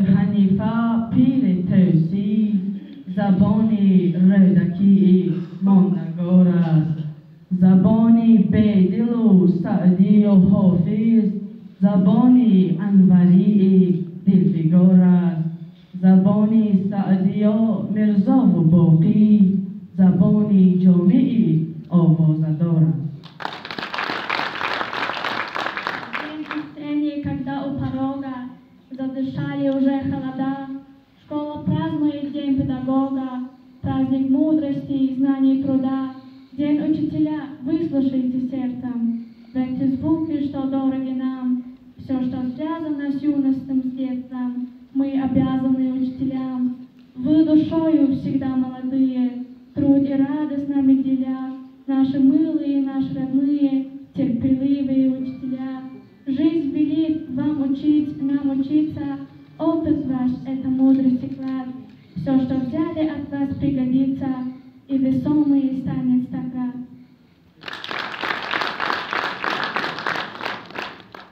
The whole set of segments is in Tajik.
Ҳанифа пири Тӯсӣ забони Рӯдакии мондагор аст. Забони Бедилу Саъдию Ҳофиз забони Анварии дилфигор аст. Забони Саъдиё, Мирзову Боқӣ забони ҷомеи овозадор аст. День осенний, когда у порога задышали уже холода, школа празднует День педагога, праздник мудрости и знаний труда. День учителя, выслушайте сердцем в эти звуки, что дороги нам. Все, что связано с юностью, с детством, мы обязаны учителям. Вы душою всегда молодые, труд и радость нами деля, наши милые, наши родные, терпеливые учителя. Жизнь велит вам учить, нам учиться, опыт ваш — это мудрость и клад. Все, что взяли от вас, пригодится, и весомый станет стократ.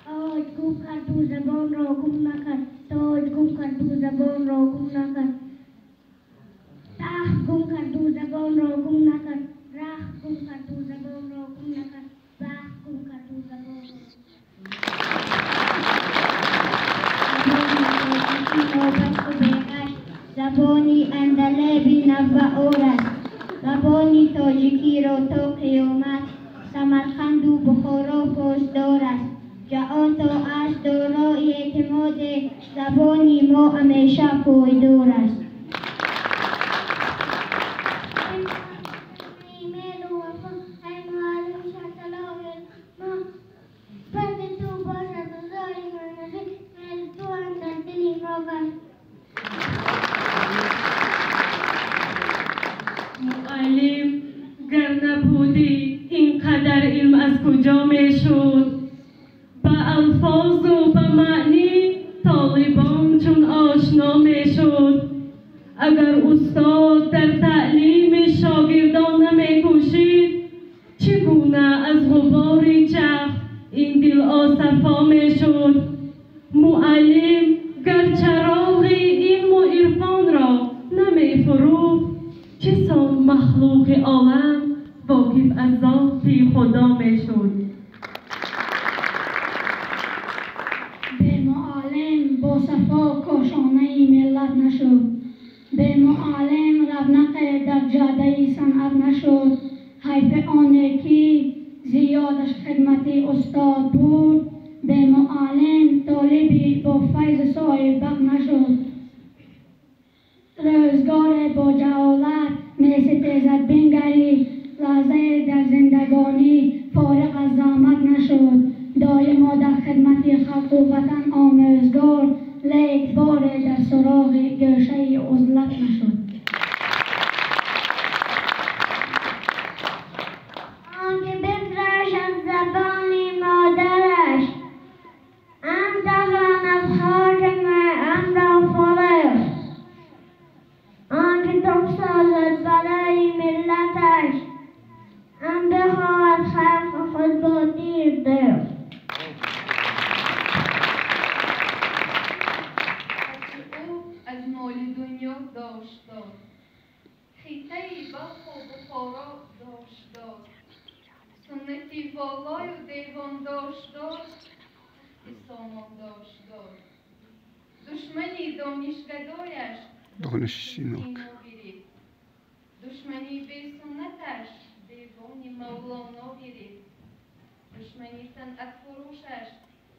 Тоҷ гум карду забонро гум накард, тоҷ гум карду забонро гум накард, тахт гум карду забонро гум накард, рахт гум карду забонро гум накард, бахт гум карду забонро. Забони андалеби навбаор аст. Забони тоҷикиро то қиёмат Самарқанду Бухоро посдор аст. Ҷаҳон то аст дорои эътимоде, забони мо ҳамеша пойдор аст. Муаллим, гар набудӣ, ин қадар илм аз куҷо мешуд? Ба алфозу ба маънӣ толибон чун ошно мешуд. Агар устод дар таълими шогирдон намекӯшид, чӣ гуна аз ғубори чарх ин дилосафо мешуд? Муаллим гар чароғи илму ирфонро намефурӯхт, чӣ сон махлуқи олам воқиф аз зоти Худо мешуд? Бемуаллим бо сафо кошонаи миллат нашуд. Бемуаллим равнақе дар ҷодаи санъат нашуд. Ҳайфи оне ки зиёдаш хидмати устод буд, бемуаллим толиби бо файзу соҳиббахт нашуд. Рӯзгоре бо ҷаҳолат меситезад бингарӣ, лаҳзае дар зиндагонӣ фориғ аз заҳмат нашуд. Доимо дар хидмати халқу ватан омӯзгор, лек боре дар суроғи гӯшаи узлат нашуд. Он ки бигзашт аз забони модараш, ам тавонад хоҷа амро фурӯхт. Он ки тоб созад барои миллаташ, ам бихоҳад халқи худ бо тир дӯхт. Ҳарчи ӯ аз моли дунё дошт дод, хиттаи Балху Бухоро дошт дод, суннати волою девон дошт дод, тахти сомон дошт дод. Душмани донишгадояш Донишшинок. гирифт, душмани бесуннаташ девони Мавлоно гирифт, душмани санъатфурӯшаш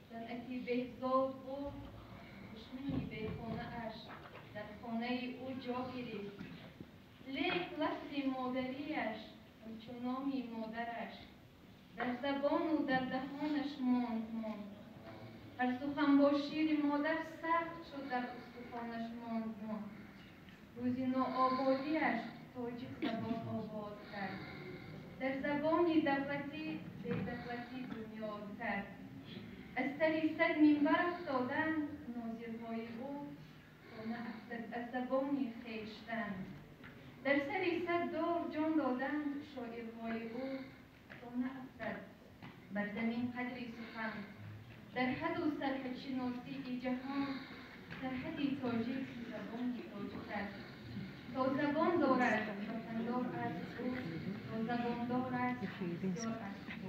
санъати Беҳзод бурд, душмани бехонааш дар хонаи ӯ ҷо гирифт. Лек лафзи модариаш ҳамчун номи модараш дар забону дар даҳонаш монд монд. Ҳар сухан бо шири модар сахт шуд, дар устухонаш монд монд. Рӯзи ноободиаш тоҷик забон обод кард, дар забони давлатӣ бедавлатӣ бунёд кард. Аз сари сад минбар афтоданд нозирҳои ӯ, то наафтад аз забони хештан. Дар сари сад дор ҷон доданд шоирҳои ӯ, то наафтад бар замин қадри сухан. Дар ҳаду сарҳадшиносии ҷаҳон Сарҳади тоҷик забони тоҷик аст. То забон дорад, ватандор аст ӯ, то забондор аст, бисёр аст.